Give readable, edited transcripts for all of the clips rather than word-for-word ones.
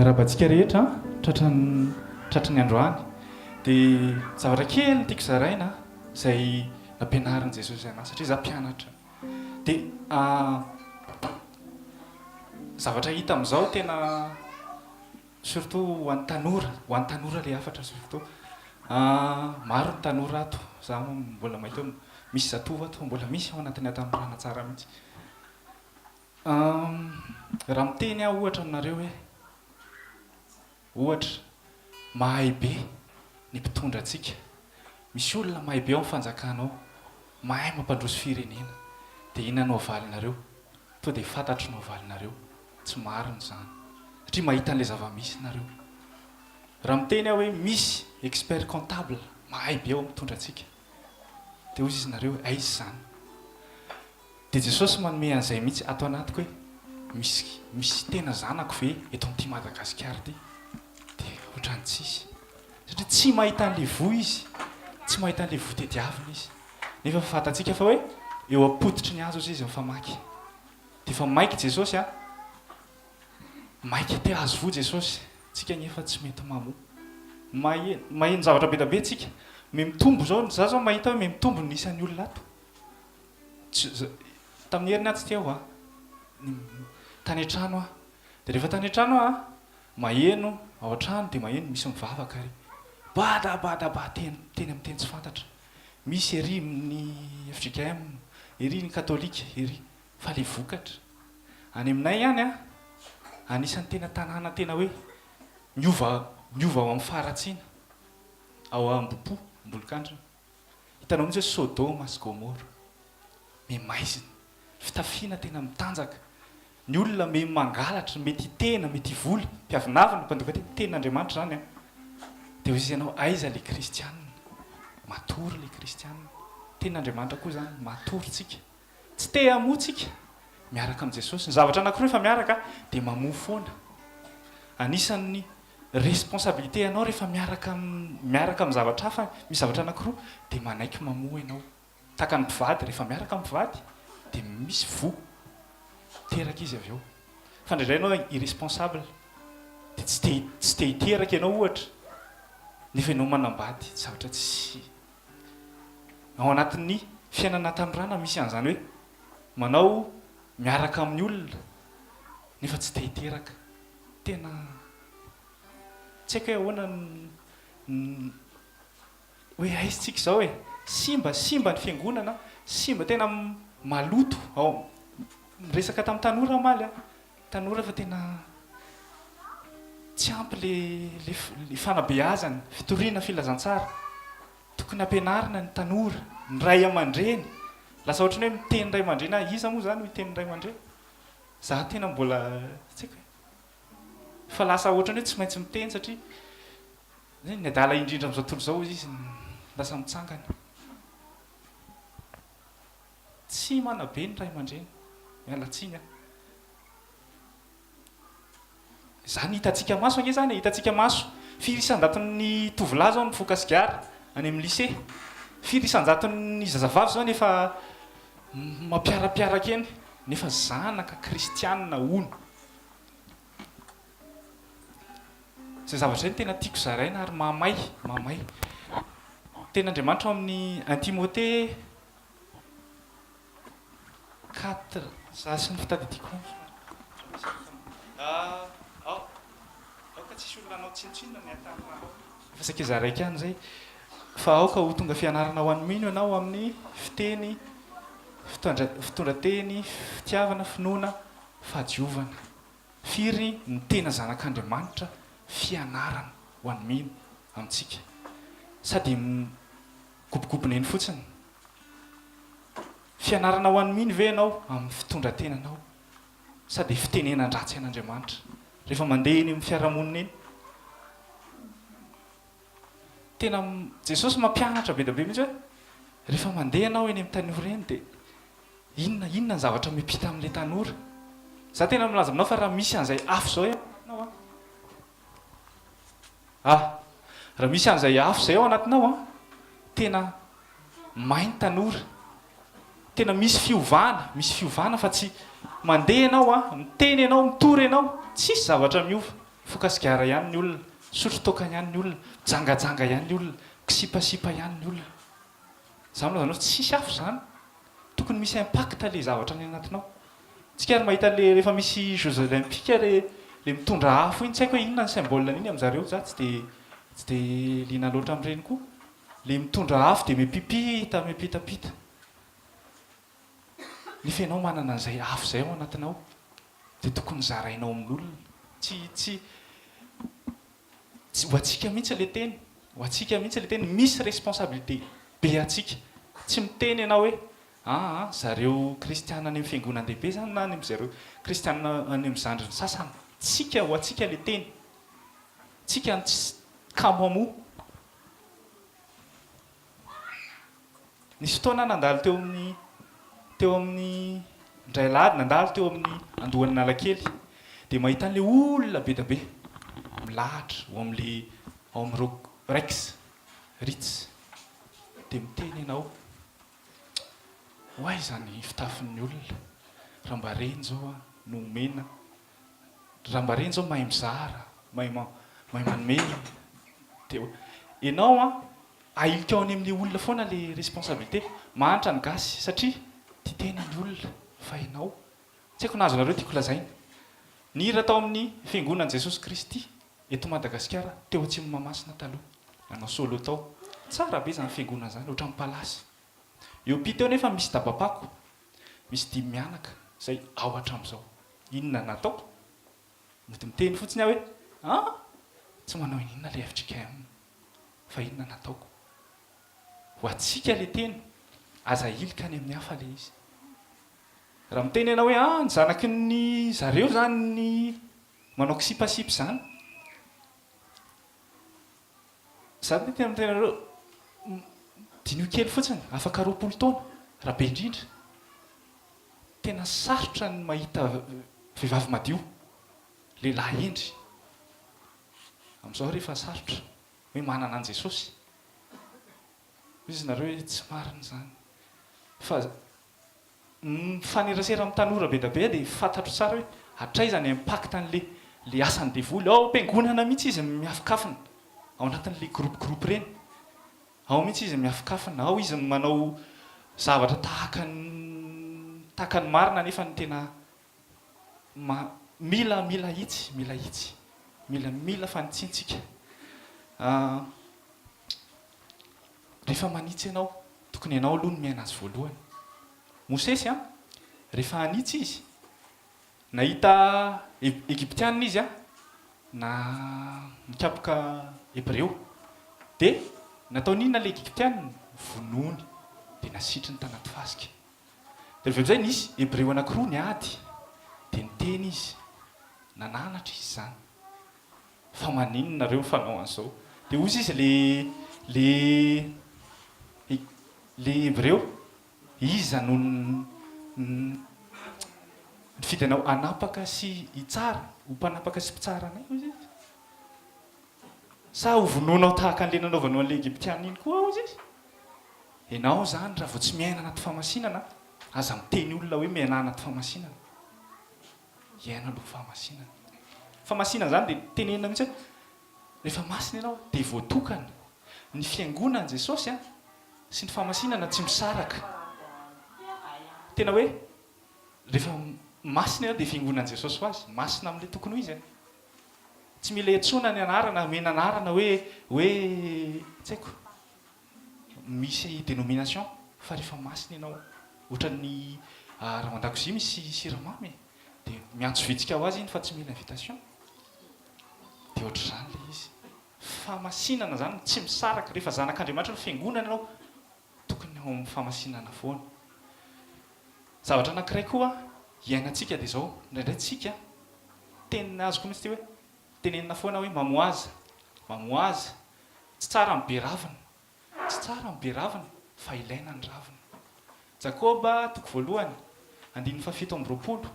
Miarahaba antsika rehetra tratran'ny tratry ny androany. Dia zavatra kely no tiako zaraina izay nampianarin'i Jesosy anahy satria izaho mpianatra. Dia zavatra hita amin'izao tena surtout ho an'ny tanora, ho an'ny tanora ilay hafatra surtout. Maro ny tanora ato, izaho mbola mahita hoe misy zatovo ato, mbola misy ao anatin'ny hatanorana tsara mihitsy. Raha miteny aho ohatra aminareo hoe, ohatra, mahay be ny mpitondra antsika, misy olona mahay be ao amin'ny fanjakana ao, mahay mampandroso firenena, dia inona no havalinareo? Tonga dia fantatro ny havalinareo, tsy marina izany, satria mahita an'ilay zava-misy nareo. Raha miteny aho hoe misy expert comptable mahay be ao amin'ny mpitondra antsika, dia hoy izy nareo hoe aiza izany? Dia Jesosy manome an'izay mihitsy ato anatiko hoe misy misy tena zanako ve eto amin'ity Madagasikara ity? Dia ohatran'ny tsisy. Satria tsy mahita an'ilay voa izy, tsy mahita an'ilay voa tediavina izy. Nefa fantatsika fa hoe eo am-pototry ny hazo izy mifamaky. Dia efa maika Jesosy an! Maika te hahazo voa Jesosy, tsika anefa tsy mety mamoa. Maheno maheno zavatra be dia be tsika. Mihamitombo izao, za zao mahita hoe mihamitombo ny isan'ny olona ato. Tsy, tamin'ny heriny aho tsy teo a, tany an-trano aho. Dia rehefa tany an-trano aho a, maheno ao an-trano dia maheno misy mivavaka ary. Bada bada ba, teny, teny amin'ny teny tsy fantatra. Misy ery ny fjkm, ery ny katolika, ery. Fa ilay vokatra. Any aminay ihany a, anisan'ny tena tanàna tena hoe miova, miova ao amin'ny faharatsiana, ao Ambohipo, Ambolokandrina. Hitanao mihitsy hoe Sodoma sy Gomora. Mihamaizina. Fitafiana tena mitanjaka. Ny olona me mangalatra, mety hitena, mety hivola, mpiavonavona, mpandoka tena. Tenin'Andriamanitra izany an. Dia hoy izy ianao, aiza ilay kristianina? Matory ilay kristianina. Tenin'Andriamanitra koa izany, matory tsika. Tsy te hamoa tsika miaraka amin'i Jesosy. Ny zavatra anankiroa efa miaraka dia mamoa foana. Anisan'ny responsabilité anao rehefa miaraka miaraka amin'ny zavatra hafa, misy zavatra anankiroa dia manaiky mamoa ianao. Tahaka ny mpivady, rehefa miaraka amin'ny mpivady dia misy voa teraka izy avy eo. Fa indraindray ianao irresponsable dia tsy te tsy te hiteraka ianao ohatra nefa ianao manambady, zavatra tsy Ao anatin'ny fiainana hatanorana misy an'izany hoe manao miaraka amin'ny olona nefa tsy te hiteraka. Tena tsy haiko hoe ahoana ny hoe aiza tsika izao e. Simba, simba ny fiangonana, simba tena maloto ao. Niresaka tamin'ny tanora aho omaly an, tanora fa tena tsy ampy le le fanabeazana, fitoriana filazantsara. Tokony ampianarina ny tanora, ny ray aman-dreny. Lasa ohatran'ny hoe miteny ray aman-dreny aho, iza moa izany no hiteny ray aman-dreny? Za tena mbola tsy haiko e. Fa lasa ohatran'ny hoe tsy maintsy miteny satria ny adala indrindra amin'izao tontolo izao hozy izy lasa mitsangana. Tsy manabe ny ray aman-dreny, miala tsiny aho. Izany hitantsika maso ange izany e, hitantsika maso. Firy isan-jaton'ny tovolahy izao no mifoka sigara any amin'ny lycée? Firy isan-jaton'ny zazavavy izao no efa mampiarapiaraka eny nefa zanaka kristianina hono? Izay zavatra izay no tena tiako zaraina ary mahamay, mahamay. Tenin'Andriamanitra ao amin'ny un Timothée Quatre, za sy ny fitadidiako ah, ao, aoka tsisy olona hanao tsinontsinona ny hatanorana. Efa saika zaraiko ihany izay. Fa aoka ho tonga fianarana ho an'ny mino ianao amin'ny fiteny, fitondra, fitondran-teny, fitiavana, finoana, fahadiovana. Firy ny tena zanak'Andriamanitra fianarana ho an'ny mino amintsika? Sa dia migobogobona eny fotsiny? Fianarana ho an'ny mino ve ianao amin'ny fitondran-tenanao sa dia fitenenan-dratsy an'Andriamanitra rehefa mandeha eny amin'ny fiarahamonina eny? Tena Jesosy mampianatra be dia be mihitsy hoe rehefa mandeha ianao eny amin'ny tanora eny dia inona inona ny zavatra miampita amin'ilay tanora? Za tena milaza aminao fa raha misy an'izay afo izao ianao an, Ah! Raha misy an'izay afo izay ao anatinao an, tena may ny tanora. Tena misy fiovana, misy fiovana fa tsy mandeha ianao an, miteny ianao, mitory ianao, tsisy zavatra miova. Mifoka sigara ihany ny olona, misotro toaka ihany ny olona, mijangajanga ihany ny olona, mikisipasipa ihany ny olona. Za milaza anao tsisy afo zany. Tokony misy impact le zavatra any anatinao. Tsika ary mahita le rehefa misy jeux olympiques le le mitondra afo iny tsy haiko hoe inona ny symbole an'iny aminjareo za tsy de tsy de liana loatra amin'ireny koa. Le mitondra afo de mipipita mipitapita. Nefa ianao manana an'izay afo izay ao anatinao dia tokony zarainao amin'olona. Tsy tsy tsy ho antsika mihitsy ilay teny, ho antsika mihitsy ilay teny, misy responsabilité be antsika. Tsy miteny ianao hoe aa zareo kristiana any amin'ny fiangonan-dehibe izany na any amin'ny zareo kristiana any amin'ny zandriny sasany. Tsika, ho antsika ilay teny. Tsika no tsy kamo hamoa. Nisy fotoana aho nandalo teo amin'ny teo amin'ny indray alahady nandalo teo amin'ny andohan'Analakely dia mahita an'ilay olona be dia be milahatra ao amin'ilay ao amin'ny Rock Rex Ritz dia miteny ianao ho aiza ny fitafin'ny olona raha mba reny izao aho no omena raha mba reny izao mahay mizara mahay mahay manome dia ianao an Ahilika ao any amin'ilay olona foana ilay responsabilité. Mahantra ny gasy satria tia tena ny olona fa ianao tsy haiko na azonareo tiako lazaina. Nihira tao amin'ny fiangonan'i Jesosy Kristy eto Madagasikara teo Atsimo Mahamasina taloha. Nanao solo tao. Tsara be izany fiangonana izany, ohatran'ny palace. Eo ampita eo nefa misy dabapako, misy dimy mianaka izay ao hatramin'izao. Inona no nataoko? Mody miteny fotsiny aho hoe an! Tsy manao inona ilay fjkm. Fa inona no ataoko? Ho antsika ilay teny, aza ahilika any amin'ny hafa ilay izy. Raha miteny ianao hoe ah, ny zanaky ny zareo izany ny manao kisipasipy izany. Za dia tena miteny anareo, diniho kely fotsiny, afaka 20 taona, raha be indrindra, tena sarotra ny mahita vehivavy madio, lehilahy hendry. Amin'izao ary efa sarotra hoe manana an'i Jesosy. Hoy izy nareo hoe tsy marina izany. Fa mifanerasera amin'ny tanora be dia be dia fantatro tsara hoe hatraiza ny impact an'le le asan'ny devoly. Ao am-piangonana mihitsy izy miafinkafina, ao anatin'le groupe groupe ireny. Ao mihitsy izy miafinkafina, ao izy manao zavatra tahaka ny tahaka ny marina nefa ny tena Ma, mila, mila ahitsy, mila ahitsy. Mila, mila fanitsintsika. Ah, rehefa manitsy ianao, tokony ianao aloha no miaina azy voalohany. Mosesy an, rehefa hanitsy izy, nahita Egyptiana izy an, na nikapoka Hebreo. Dia nataony inona ilay Egyptiana? Vonoiny, dia nasitriny tanaty fasika. Dia avy eo amin'izay nisy Hebreo anankiroa niady, dia niteny izy, nananatra izy izany, fa maninona nareo mifanao an'izao? Dia hozy izy le le le Hebreo, iza no nifidy anao hanapaka sy hitsara, ho mpanapaka sy mpitsara anay? Hozy izy. Sa hovonoinao tahaka an'ilay nanaovanao an'ilay Egyptiana iny koa? Hozy izy. Enao zany raha vao tsy miaina anaty fahamasinana aza miteny olona hoe miainà anaty fahamasinana. Hiaina aloha fahamasinana. Fahamasinana zany dia tenenina mihitsy hoe rehefa masina ianao dia voatokana. Ny fiangonan'i Jesosy an sy ny fahamasinana tsy misaraka. Tena hoe rehefa masina ianao dia fiangonan'i Jesosy ho azy. Masina amin'ilay tokony ho izy e. Tsy mila iantsoana ny anarana, omena anarana hoe hoe tsy haiko. Misy dénomination fa rehefa masina ianao ohatran'ny raha ao an-dakozia misy siramamy e, dia miantso vitsika ho azy iny fa tsy mila invitation, dia ohatr'izany ilay izy. Fahamasinana izany tsy misaraka, rehefa zanak'Andriamanitra ny fiangonana ianao tokony ao amin'ny fahamasinana foana. Zavatra anankiray koa iainantsika dia izao, indraindray tsika, teny azoko mihitsy ity hoe, tenenina foana hoe mamohaza, mamohaza, Tsy tsara ny be ravina. Tsy tsara ny be ravina fa ilaina ny ravina. Jakoba toko voalohany, andininy fahafito amby 20.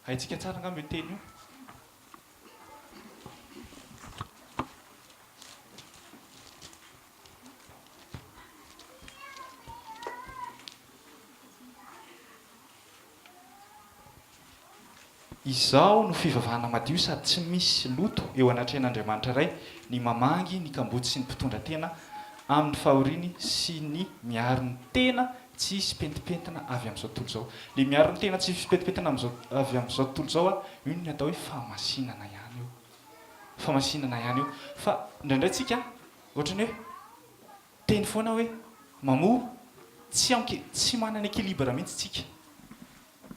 Haintsika tsara angamba io teny io. Izao no fivavahana madio sady tsy misy loto eo anatrehan'Andriamanitra Ray, ny mamangy ny kamboty sy ny mpitondra tena amin'ny fahoriany sy ny miaro ny tena tsy hisy pentimpentina avy amin'izao tontolo izao. Ilay miaro ny tena tsy hisy pentimpentina amin'izao avy amin'izao tontolo izao a, io no atao hoe fahamasinana ihany io. Fahamasinana ihany io. Fa indraindray tsika ohatran'ny hoe miteny foana hoe mamoa, tsy anke tsy manana équilibre mihitsy tsika.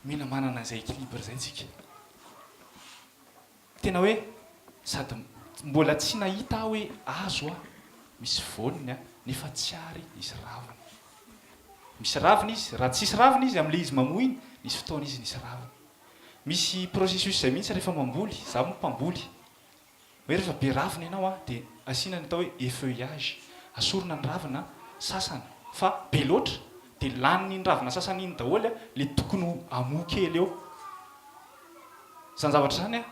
Mila manana an'izay équilibre izay tsika. Tena hoe sady mbola tsy nahita aho hoe azo a, misy voany a, nefa tsy ary nisy raviny. Misy raviny izy, raha tsisy raviny izy amin'ilay izy mamoa iny, nisy fotoana izy nisy raviny. Misy processus izay mihitsy rehefa mamboly, za moa mpamboly, Hoe rehefa be ravina ianao an, dia asiana ny atao hoe effeuillage, asorina ny ravina sasany fa be loatra dia lanin'iny ravina sasany iny daholo an, ilay tokony ho hamoa kely eo. Izany zavatra izany an,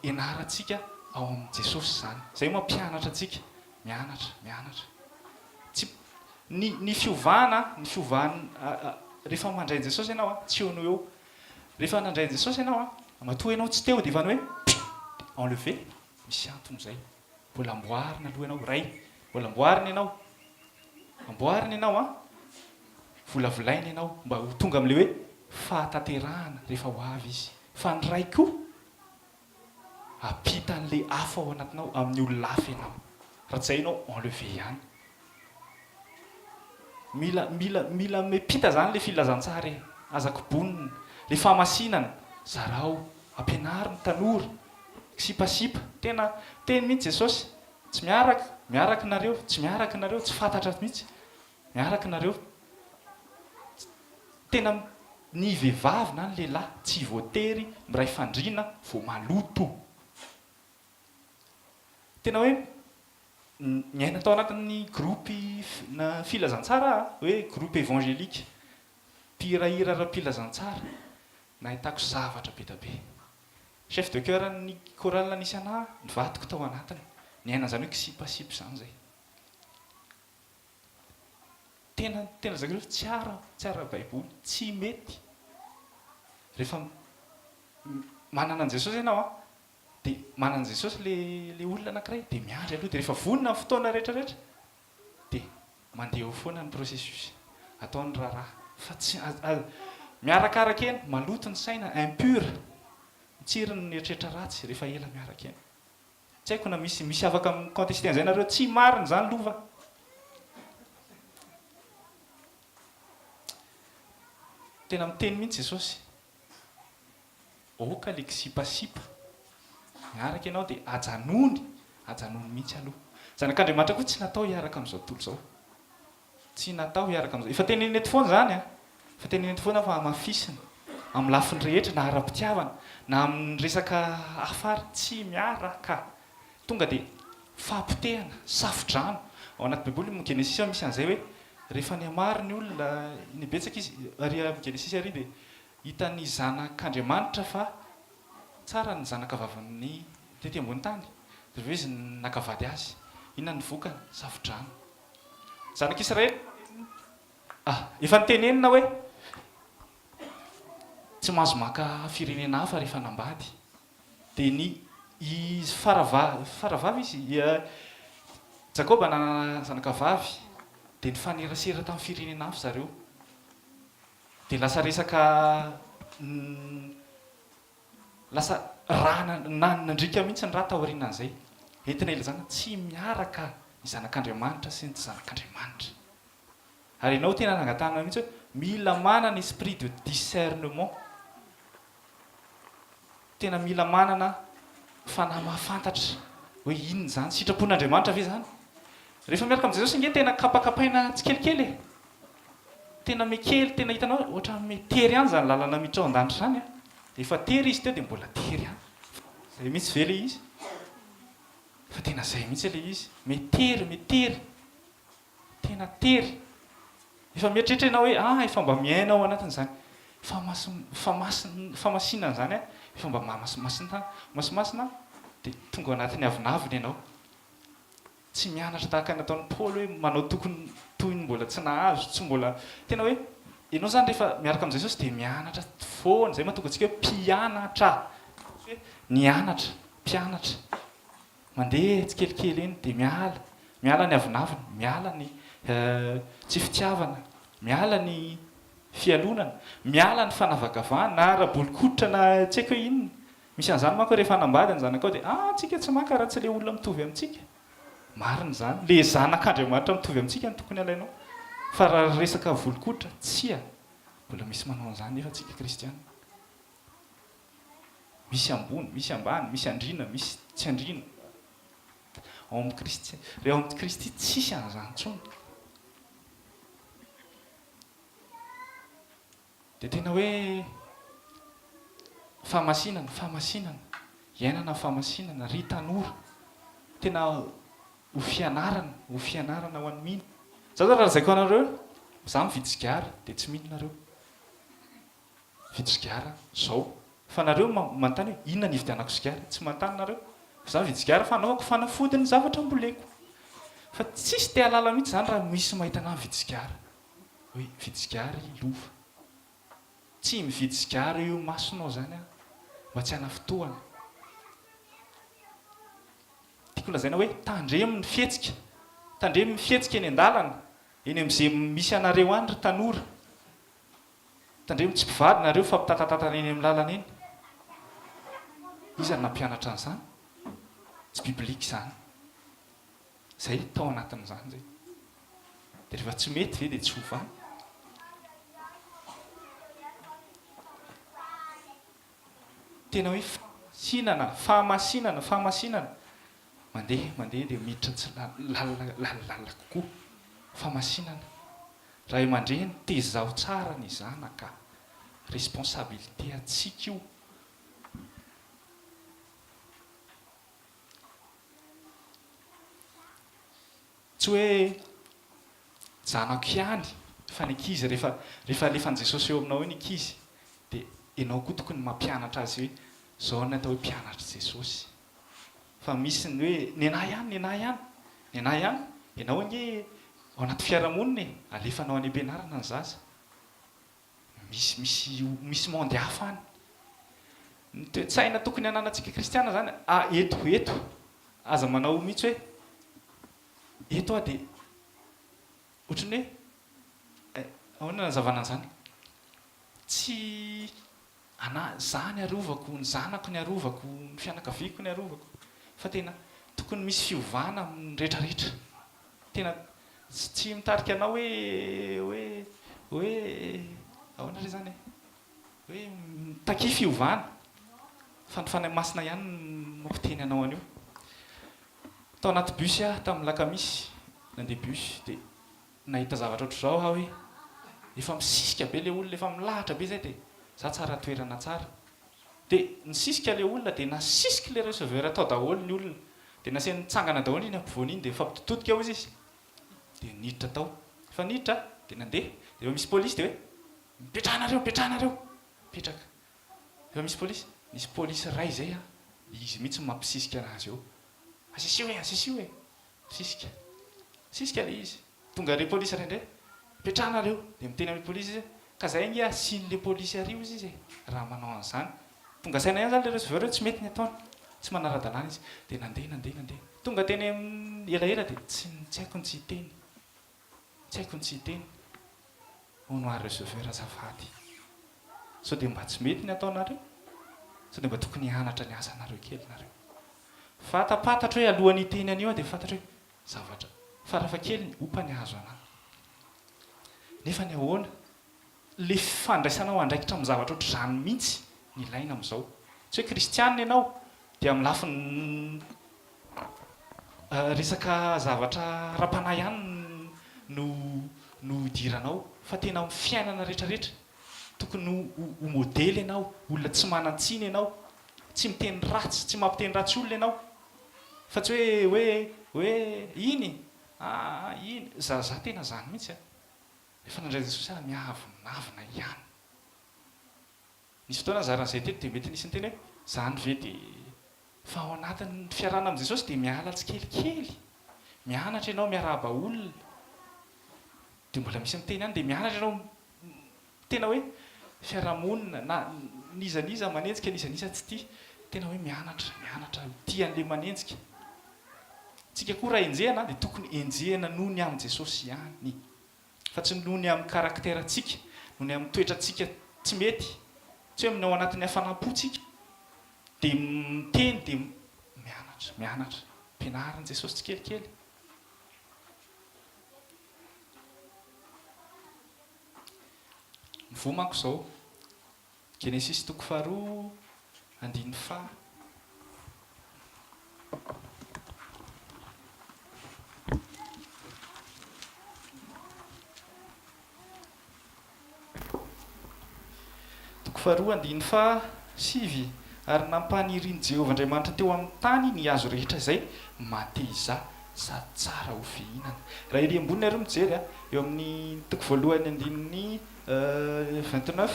ianarantsika ao amin'i Jesosy izany. Izay mampianatra antsika, mianatra, mianatra. Tsy, ny, ny fiovana, ny fiovan, rehefa mandray an'i Jesosy ianao an, tsy eo no eo. Rehefa nandray an'i Jesosy ianao an, matoa ianao tsy teo dia efa ny hoe enlever, misy antony izay. Mbola amboarina aloha ianao, Ray, mbola amboarina ianao, amboarina ianao an, volavolaina ianao mba ho tonga amin'ilay hoe fahatanterahana rehefa ho avy Izy. Fa ny Ray koa hampita an'ilay afo ao anatinao amin'ny olona hafa ianao. Raha tsy izay ianao enlever ihany. Mila mila mila mipita zany le filazantsara e! Aza kobonina. Le fahamasinana, zarao, ampianaro ny tanora, sipasipa, tena teny mihitsy Jesosy, tsy miaraka, miaraka nareo, tsy miaraka nareo, tsy fantatra mihitsy, miaraka nareo, tena ny vehivavy na ny lehilahy tsy voatery miray fandriana vao maloto. Tena hoe niaina tao anatin'ny groupe na filazantsara aho, hoe groupe évangélique, mpihirahira ara-pilazantsara, nahitako zavatra be dia be. Chef de chœur ny chorale nisy anah, nivadiko tao anatiny. Niaina an'izany hoe kisipasipa izany izay. Tena tena lazaiko anareo tsy ara tsy ara-baiboly, tsy mety. Rehefa manana an'i Jesosy ianao an, Dia manana an'i Jesosy le le olona anankiray dia miandry aloha dia rehefa vonona ny fotoana rehetra rehetra dia mandeha eo foana ny processus, atao ny raharaha fa tsy miarakaraka eny, maloto ny saina, impur, mitsiry ny eritreritra ratsy rehefa ela miaraka eny. Tsy haiko na misy misy afaka mi-contester an'izay nareo, tsy marina izany lova. Tena miteny mihitsy Jesosy. Aoka le kisipasipa miaraka ianao dia ajanony, ajanony mihitsy aloha. Zanak'Andriamanitra koa tsy natao hiaraka amin'izao tontolo izao. Tsy natao hiaraka amin'izao. Efa tenenina eto foana izany an! Efa tenenina eto foana fa hamafisina amin'ny lafiny rehetra na ara-pitiavana na amin'ny resaka hafa ary, tsy miaraka. Tonga dia fahapotehana, safo-drano. Ao anaty Baiboly, Genesisy ao misy an'izay hoe rehefa nihamaro ny olona, nibetsaka izy, ary amin'ny Genesisy ary dia Hitan'ny zanak'Andriamanitra fa tsara ny zanakavavin'ny tety ambony tany, dia avy eo izy naka vady azy. Inona ny vokany? Safodrano. Zanak'Israely ah, efa notenenina hoe tsy mahazo maka firenena hafa rehefa hanambady. Dia ny izy faravavy, faravavy izy, Jakoba nanana zanakavavy, dia nifanerasera tamin'ny firenena hafa zareo. Dia lasa resaka lasa rà nandriaka mihitsy ny rà taorianan'izay. Entina ilazana tsy miaraka ny zanak'Andriamanitra sy ny tsy zanak'Andriamanitra. Ary ianao tena nangatahana mihitsy hoe mila manana esprit de discernement. Tena mila manana fanahy mahafantatra hoe inona izany, sitrapon'Andriamanitra ve izany? Rehefa miaraka amin'i Jesosy ange tena kapakapaina tsikelikely e! Tena mekely, tena hitanao ohatran'ny me tery ihany izany lalana miditra ao an-danitra izany an! Efa tery izy teo dia mbola tery ihany. Izay mihitsy ve ilay izy? Fa tena izay mihitsy ilay izy, me tery, me tery. Tena tery. Efa mieritreritra ianao hoe ah efa mba miaina ao anatin'izany fahamasinana izany aho, efa mba mahamasimasina masimasina aho, dia tonga ao anatin'ny avonavona ianao. Tsy mianatra tahaka ny ataon'i Paoly hoe manao tokony toy ny mbola tsy nahazo, tsy mbola, tena hoe ianao izany rehefa miaraka amin'i Jesosy dia mianatra foana, izay mahatonga antsika hoe mpianatra. hoe nianatra, mpianatra, mandeha tsikelikely eny dia miala, miala ny avonavona, miala ny tsy fitiavana, miala ny fialonana, miala ny fanavakavahana na ara-bolon-koditra na tsy haiko hoe inona. Misy an'izany manko rehefa hanambady ny zanakao dia ah tsika tsy maka raha tsy ilay olona mitovy amintsika. Marina izany. Ilay zanak'Andriamanitra mitovy amintsika no tokony alainao. Fa raha resaka volon-koditra, tsia. Mbola misy manao an'izany nefa tsika kristiana. Misy ambony, misy ambany, misy andriana, misy tsy andriana. Ao amin'i Kristy, raha ao amin'i Kristy tsisy an'izany intsony. Dia tena hoe fahamasinana, fahamasinana, iainana ny fahamasinana, ry tanora, tena ho fianarana, ho fianarana ho an'ny mino. Za zao raha lazaiko anareo, za mividy sigara, dia tsy mino nareo. Mividy sigara, zao. Fa nareo manontany hoe inona ny hividianako sigara, tsy manontany nareo. Fa za mividy sigara fa anaovako fanafody ny zavatra amboleko. Fa tsisy te hahalala mihitsy zany raha misy mahita anah mividy sigara. Hoe mividy sigara i Lova. Tsy mividy sigara eo imasonao izany aho mba tsy hanafintohana. Tiako lazaina hoe tandremo ny fihetsika. Tandremo ny fihetsika eny an-dalana, eny amin'izay misy anareo any ry tanora. Tandremo tsy mpivady nareo fa mpitatatatana eny amin'ny lalana eny. Iza no nampianatra an'izany? Tsy biblique izany. Zay tao anatin'izany zay. Dia rehefa tsy mety ve dia tsy ovana? Tena hoe fahamasinana, fahamasinana, fahamasinana. Mandeha, mandeha dia miditra tsy lalina, lalindalina kokoa. Fahamasinana. Ray aman-dreny, tezao tsara ny zanaka. Responsabilité antsika io. Tsy hoe zanako ihany fa ny ankizy rehefa rehefa alefan'i Jesosy eo aminao eo ny ankizy dia ianao koa tokony mampianatra azy hoe zao ny atao hoe mpianatr'i Jesosy. Fa misy ny hoe nenahy ihany, nenahy ihany, nenahy ihany, ianao ange ao anaty fiarahamonina e, alefanao any am-pianarana ny zaza. Misy misy misy monde hafa any. Ny toe-tsaina tokony hananantsika kristiana zany, ah eto eto, aza manao mihitsy hoe eto aho dia ohatran'ny hoe ahoana hanazavana an'izany? Tsy ana za ny arovako, ny zanako ny arovako, ny fianakaviako ny arovako, fa tena tokony misy fiovana amin'ny rehetrarehetra. Tena tsy mitarika anao hoe hoe hoe ahoana re zany e? Hoe mitakia fiovana fa ny Fanahy Masina ihany no mampiteny anao an'io. Tao anaty bus aho tamin'ny lakamisy, nandeha bus dia nahita zavatra ohatr'izao aho hoe efa misisika be ilay olona, efa milahatra be izay dia za tsara toerana tsara. Dia nisisika ilay olona dia nasisik'ilay receveur tao daholo ny olona. Dia nasainy nitsangana daholo iny ampovoany iny dia nifampitoditodika hozy izy. Dia niditra tao. Efa niditra dia nandeha. Dia efa misy polisy dia hoe, mipetraha nareo, mipetraha nareo. Mipetraka. Efa misy polisy. Nisy polisy iray izay an, izy mihitsy no mampisisika anazy eo. Asisio e, asisio e. Misisika. Misisika ilay izy. Tonga ilay polisy iray indray, mipetraha nareo. Dia miteny amin'ilay polisy izy hoe, ka zay ange asian'ilay polisy ary hozy izy e, raha manao an'izany. Tonga saina ihany izany ilay receveur hoe tsy mety ny ataony, tsy manara-dalàna izy. Dia nandeha, nandeha, nandeha. Tonga teny amin'ny elaela dia tsy, tsy haiko ny tsy hiteny. Tsy haiko ny tsy hiteny. Hono aho receveur azafady. Sao dia mba tsy mety ny ataonareo? Sao dia mba tokony hianatra ny asanareo kely nareo? Fantapantatro hoe alohan'ny hiteny an'io aho dia fantatro hoe zavatra farafahakeliny opa ny hahazo an'ahy. Nefa ny ahoana? Le fandraisanao andraikitra amin'ny zavatra ohatr'izany mihitsy ny ilaina amin'izao. Tsy hoe kristianina ianao dia amin'ny lafiny resaka zavatra ara-panahy ihany no no idiranao fa tena amin'ny fiainana rehetrarehetra. Tokony ho ho modely ianao, olona tsy manan-tsiny ianao, tsy miteny ratsy, tsy mampiteny ratsy olona ianao. Fa tsy hoe hoe hoe iny aa iny, za za tena zany mihitsy a. Rehefa nandray Jesosy aho miavonavona ihany. Nisy fotoana nizara an'izay teto dia mety nisy niteny hoe zany ve dia fa ao anatin'ny fiarahana amin'i Jesosy dia miala tsikelikely. Mianatra ianao miarahaba olona. Dia mbola misy miteny ihany dia mianatra ianao tena hoe fiarahamonina na n'iza n'iza manenjika n'iza n'iza tsy tia. Tena hoe mianatra, mianatra, tia an'ilay manenjika. Tsika koa raha enjehina dia tokony enjehina noho ny amin'i Jesosy ihany. Fa tsy noho ny amin'ny caractère-ntsika, noho ny amin'ny toetrantsika tsy mety, tsy hoe amin'ny ao anatin'ny hafanam-pontsika dia miteny dia mianatra, mianatra. Ampianarin'i Jesosy tsikelikely. Mivoha manko izao. Genesisy toko faharoa andininy faha. Toko faharoa andininy faha sivy Ary nampanirian'i Jehovah Andriamanitra teo amin'ny tany ny hazo rehetra izay mateza sady tsara ho fihinana. Raha ery ambony nareo mijery, eo amin'ny toko voalohany andininy 29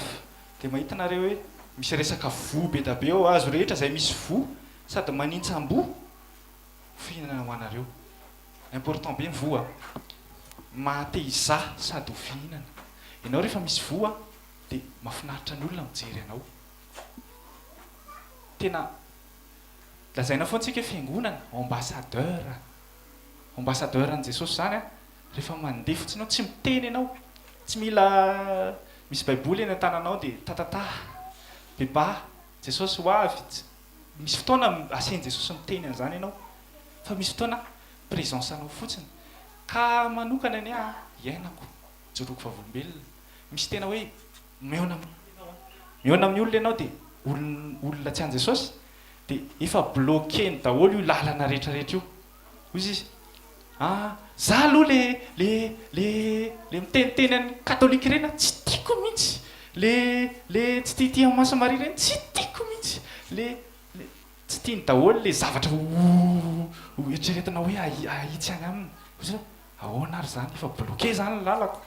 dia mahita nareo hoe misy resaka voa be da be ao, hazo rehetra izay misy voa sady manintsam-boa ho fihinana ho anareo. Important be ny voa a! Maha te hizaha sady ho fihinana. Ianao rehefa misy voa dia mahafinaritra ny olona mijery anao. Tena lazaina foana tsika hoe fiangonana, ambassadeur, ambassadeur an'i Jesosy izany an! Rehefa mandeha fotsiny ianao, tsy miteny ianao, tsy mila misy baiboly eny an-tananao dia tatata, beba, Jesosy ho avy, misy fotoana asain'i Jesosy miteny an'izany ianao, fa misy fotoana présence anao fotsiny. Ka manokana ny ahy, iainako, ijoroako vavolombelona, misy tena hoe mihaona amin'ny olona ianao an, mihaona amin'ny olona ianao dia olona tsy an'i Jesosy, dia efa bloquer-ny daholo io lalana rehetra rehetra io. Hoy izy, Ah, za aloha le le le le miteniteny an'ny katolika ireny an, tsy tiako mihitsy, le le tsy tiatia an'i Masina Maria ireny tsy tiako mihitsy, le le tsy tiany daholo le zavatra ho ho eritreretina hoe ahitsy any aminy. Hoy izy hoe, ahoana ary izany, efa bloqué izany ny lalako,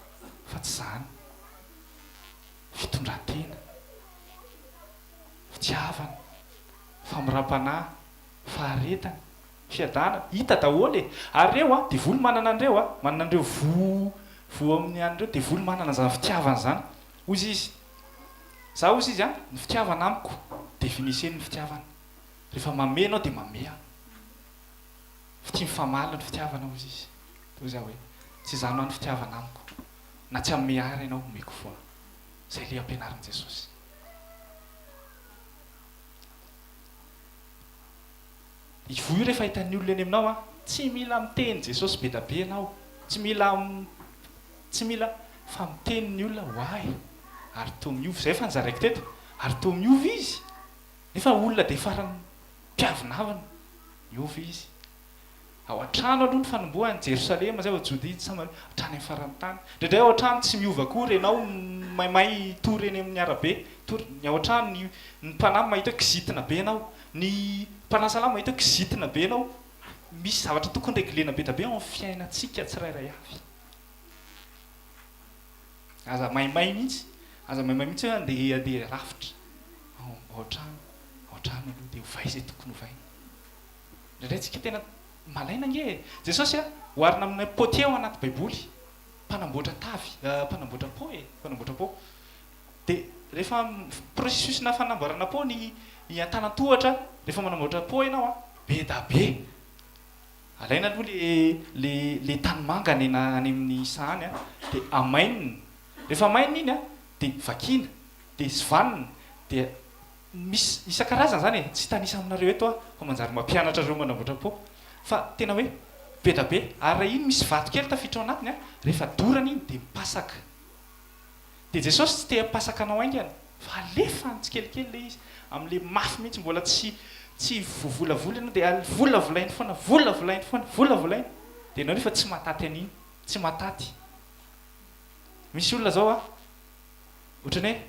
fa tsy izany. Fitondran-tena, fitiavana, famoram-panahy, faharetana. Fiadanana, hita daholo e! Ary ireo an, devoly manana an'ireo an, manana an'ireo voa voa amin'ny an'ireo, devoly manana an'izany fitiavana izany. Hozy izy, za hozy izy an, ny fitiavana amiko, definissez ny fitiavana. Rehefa mamehy ianao dia mamehy aho. Fitia mifamaly ny fitiavana hozy izy. Dia hozy aho hoe, tsy izany hoa ny fitiavana amiko. Na tsy hamehy ahy ary ianao, omeko foana. Izay ilay ampianarin'i Jesosy. Ivoho io rehefa hitan'ny olona eny aminao an! Tsy mila miteny Jesosy be da be ianao, tsy mila tsy mila fa miteny ny olona ho ahy ary toa miova, izay efa nozaraiko teto, ary toa miova izy, nefa olona dia farany mpiavonavona, miova izy. Ao an-trano aloha ny fanombohany, Jerosalema izay, ao Jodia, Samaria, hatrany amin'ny faran'ny tany. Indraindray ao an-trano tsy miova akory ianao, maimay tory eny amin'ny arabe, tory, ny ao an-trano, ny ny mpanamy mahita hoe kizitina be ianao, ny mpanasalama mahita hoe kizitina be ianao. Misy zavatra tokony reglena be dia be ao amin'ny fiainantsika tsirairay avy. Aza maimay mihitsy, aza maimay mihitsy hoe andeha andeha rafitra ao ao an-trano, ao an-trano aloha dia ovay izay tokony hovaina. Indraindray tsika tena malaina ange e! Jesosy a, oharina amina potier ao anaty baiboly, mpanamboatra tavy, mpanamboatra pot e, mpanamboatra pot. Dia rehefa processus-na fanamboarana pot ny ny antanan-tohatra, rehefa manamboatra pot ianao a, be da be. Alaina aloha le le le tanimanga any any amin'ny saha any a, dia amainina. Rehefa amainina iny a, dia vakiana, dia sivanina, dia Misy isan-karazany izany e, tsy hitanisa aminareo eto aho fa manjary mampianatra anareo manamboatra pot fa tena hoe be da be, ary raha iny misy vato kely tafiditra ao anatiny an, rehefa dorana iny dia mipasaka. Dia Jesosy tsy te hampasaka anao haingana fa alefany tsikelikely ilay izy, amin'ilay mafy mihitsy mbola tsy tsy voavolavola ianao dia volavolainy foana, volavolainy foana, volavolainy, dia ianao nefa tsy mahataty an'iny, tsy mahataty. Misy olona izao an, ohatran'ny hoe.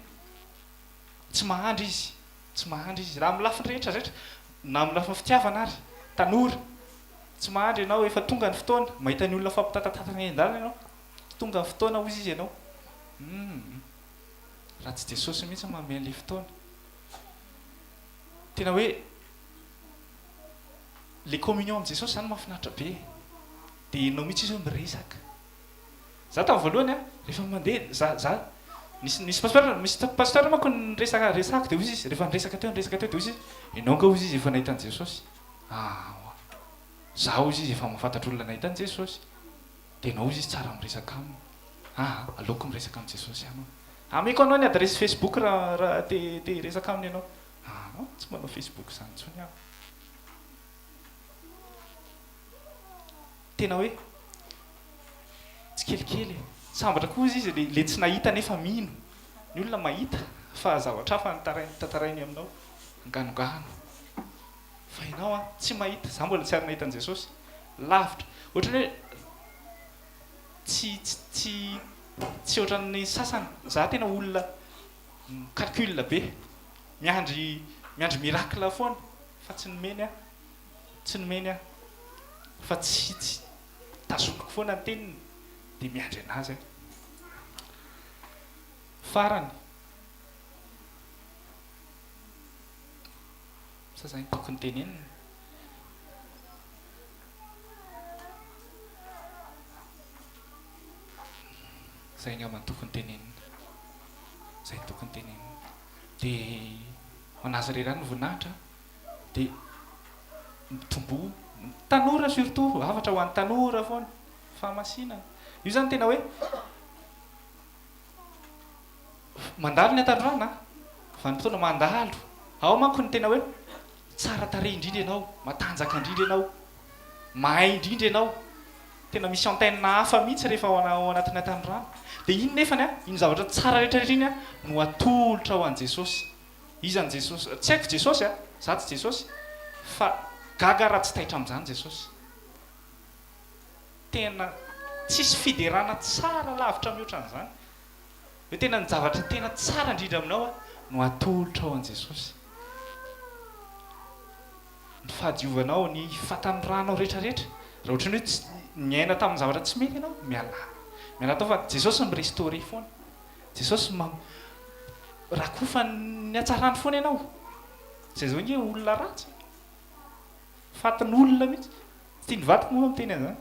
Tsy mahandry izy, tsy mahandry izy, raha amin'ny lafiny rehetra rehetra, na amin'ny lafiny fitiavana ary, tanora, tsy mahandry ianao, efa tonga ny fotoana, mahita ny olona mifampitatatatana eny an-dalana ianao, tonga ny fotoana hozy izy ianao, humm, raha tsy Jesosy mihitsy no manome an'ilay fotoana, tena hoe le communion amin'i Jesosy izany mahafinaritra be e, dia ianao mihitsy izy hoe miresaka. Za tamin'ny voalohany an, rehefa mandeha, za, za. Nisy nisy pasteur misy pasteur manko niresaka resako dia hoy izy rehefa niresaka teo niresaka teo dia hoy izy ianao angaha hoy izy efa nahita an'i Jesosy? Aa za hoy izy efa mahafantatra olona nahita an'i Jesosy. Dia ianao hoy izy tsara miresaka aminy. Aa aleoko miresaka amin'i Jesosy ihany hono. Ameko anao ny adiresy Facebook raha raha te te hiresaka aminy ianao. Aa tsy manao Facebook izany intsony aho. Tena hoe tsikelikely e. Sambatra koa ozy izy le tsy nahita nefa mino. Ny olona mahita fa zavatra hafa no tarainy tantarainy aminao. Anganongano. Fa ianao an, tsy mahita. Za mbola tsy ary nahita an'i Jesosy. Lavitra. Ohatran'ny hoe tsy tsy tsy tsy ohatran'ny sasany. Za tena olona mi-calcul be. Miandry miandry miracle foana fa tsy nomeny aho. Tsy nomeny aho fa tsy tsy tazomiko foana ny teniny dia miandry anazy aho. Farany, sa zay no tokony tenenina? Zay angamba no tokony tenenina. Zay no tokony tenenina. Dia ho an'azy irery ihany ny voninahitra. Dia mitomboa, ny tanora surtout, hafatra ho an'ny tanora foana, fahamasinana. Io izany tena hoe mandalo ny hatanorana, vanim-potoana mandalo. Ao manko ny tena hoe tsara tarehy indrindra ianao, matanjaka indrindra ianao, mahay indrindra ianao. Tena misy antenne hafa mihitsy rehefa ao anatin'ny hatanorana. Dia iny nefany, iny zavatra tsara rehetra rehetra iny no atolotra ho an'i Jesosy. Iza ny Jesosy? Tsy haiko Jesosy a! Za tsy Jesosy fa gaga raha tsy taitra amin'izany Jesosy. Tena tsisy fiderana tsara lavitra mihoatra an'izany. Hoe tena ny zavatra tena tsara indrindra aminao a no atolotrao an'i Jesosy. Ny fahadiovanao, ny fahatanoranao rehetra rehetra. Raha ohatran'ny hoe tsy niaina tamin'ny zavatra tsy mety ianao, mialà. Mialà tao fa Jesosy mi-restaurer foana. Jesosy mam rakofany ny hatsarany foana ianao. Zay zao nge olona ratsy e. Fatin'olona mihitsy. Tsy tian'ny vadiko moa miteny an'izany.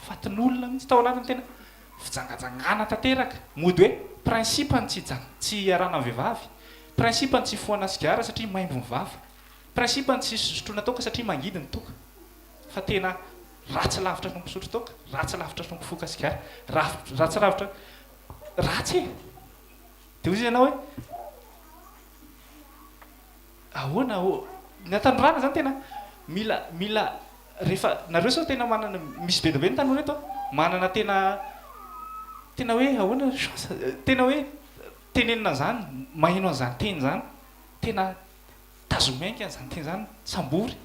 Fatin'olona mihitsy tao anatin'ny tena fijangajangana tanteraka. Mody hoe principe ny tsy hijang tsy hiarahana amin'ny vehivavy. Principe ny tsy hifohana sigara satria maimbo ny vava. Principe ny tsy hisotroana toaka satria mangidy ny toaka. Fa tena ratsy lavitra noho ny mpisotro toaka, ratsy lavitra noho ny mpifoka sigara, ratsy lavitra Ratsy e! Dia hoy izy ianao hoe, ahoana ô? Ny hatanorana izany tena mila mila rehefa nareo sao tena manana misy be dia be ny tanora eto an, manana tena tena hoe ahoana chance tena hoe tenenina an'izany, maheno an'izany teny izany, tena tazomy haingana izany teny izany, sambory.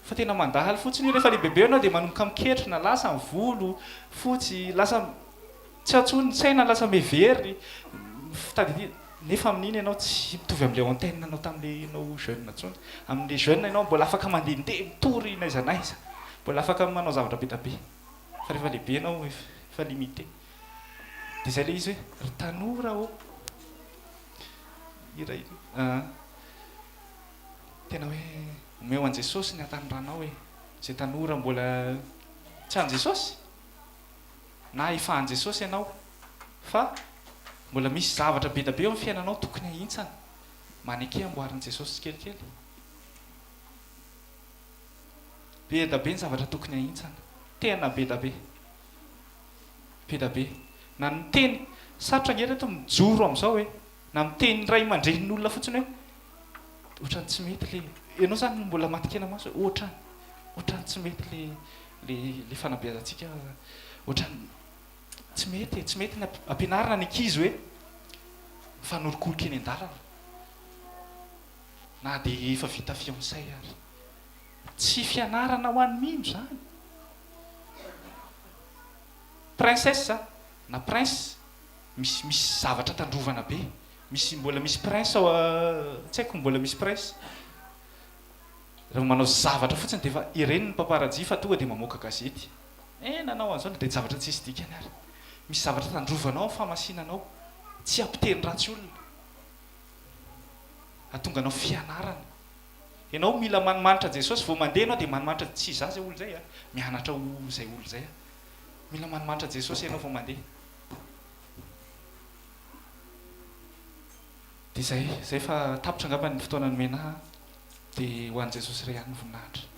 Fa tena mandalo fotsiny io, rehefa lehibebe ianao dia manomboka miketrona, lasa ny volo fotsy, lasa tsy ao intsony ny saina, lasa mihevery, fitadidiana, nefa amin'iny ianao tsy mitovy amin'ilay antenne anao tamin'ilay ianao jeune intsony, amin'ilay jeune ianao mbola afaka mandehandeha, mitory n'aiza n'aiza, mbola afaka manao zavatra be dia be, fa rehefa lehibe ianao efa limité. Dia izay ilay izy hoe ry tanora ô, hira iny an. Tena hoe omeo an'i Jesosy ny hatanoranao e! Izay tanora mbola tsy an'i Jesosy na efa an'i Jesosy ianao fa mbola misy zavatra be dia be eo amin'ny fiainanao tokony hahintsana, maneke amboarin'i Jesosy tsikelikely. Be dia be ny zavatra tokony hahintsana, tena be dia be. Be dia be. Na ny miteny, sarotra ange reto mijoro amin'izao e! Na miteny ray aman-drenin'olona fotsiny hoe ohatran'ny tsy mety le, ianao zany mbola matin-kena maso hoe ohatran'ny, ohatran'ny tsy mety le, le, le fanabeazantsika, ohatran'ny tsy mety e, tsy mety ny ampianarina ny ankizy hoe mifanorokoroka eny an-dalana na dia efa vita fiançailles ary. Tsy fianarana ho an'ny mino izany. Princesse na prince misy misy zavatra tandrovana be. Misy mbola misy prince ao tsy haiko mbola misy prince. Rehefa manao zavatra fotsiny dia efa ireny ny paparazzi fa tonga dia mamoaka gazety. Eh nanao an'izao dia zavatra tsisy dikany ary. Misy zavatra tandrovanao amin'ny fahamasinanao. Tsy hampiteny ratsy olona. Hahatonga anao fianarana. Ianao mila manimanitra Jesosy vao mandeha ianao dia manimanitra tsy izaho izay olona izay a, mianatra ho izay olona izay aho. Mila manimanitra Jesosy ianao vao mandeha. Dia izay, izay fa tapitra angamba ny fotoana nomena ahy, dia ho an'i Jesosy irery ihany ny voninahitra.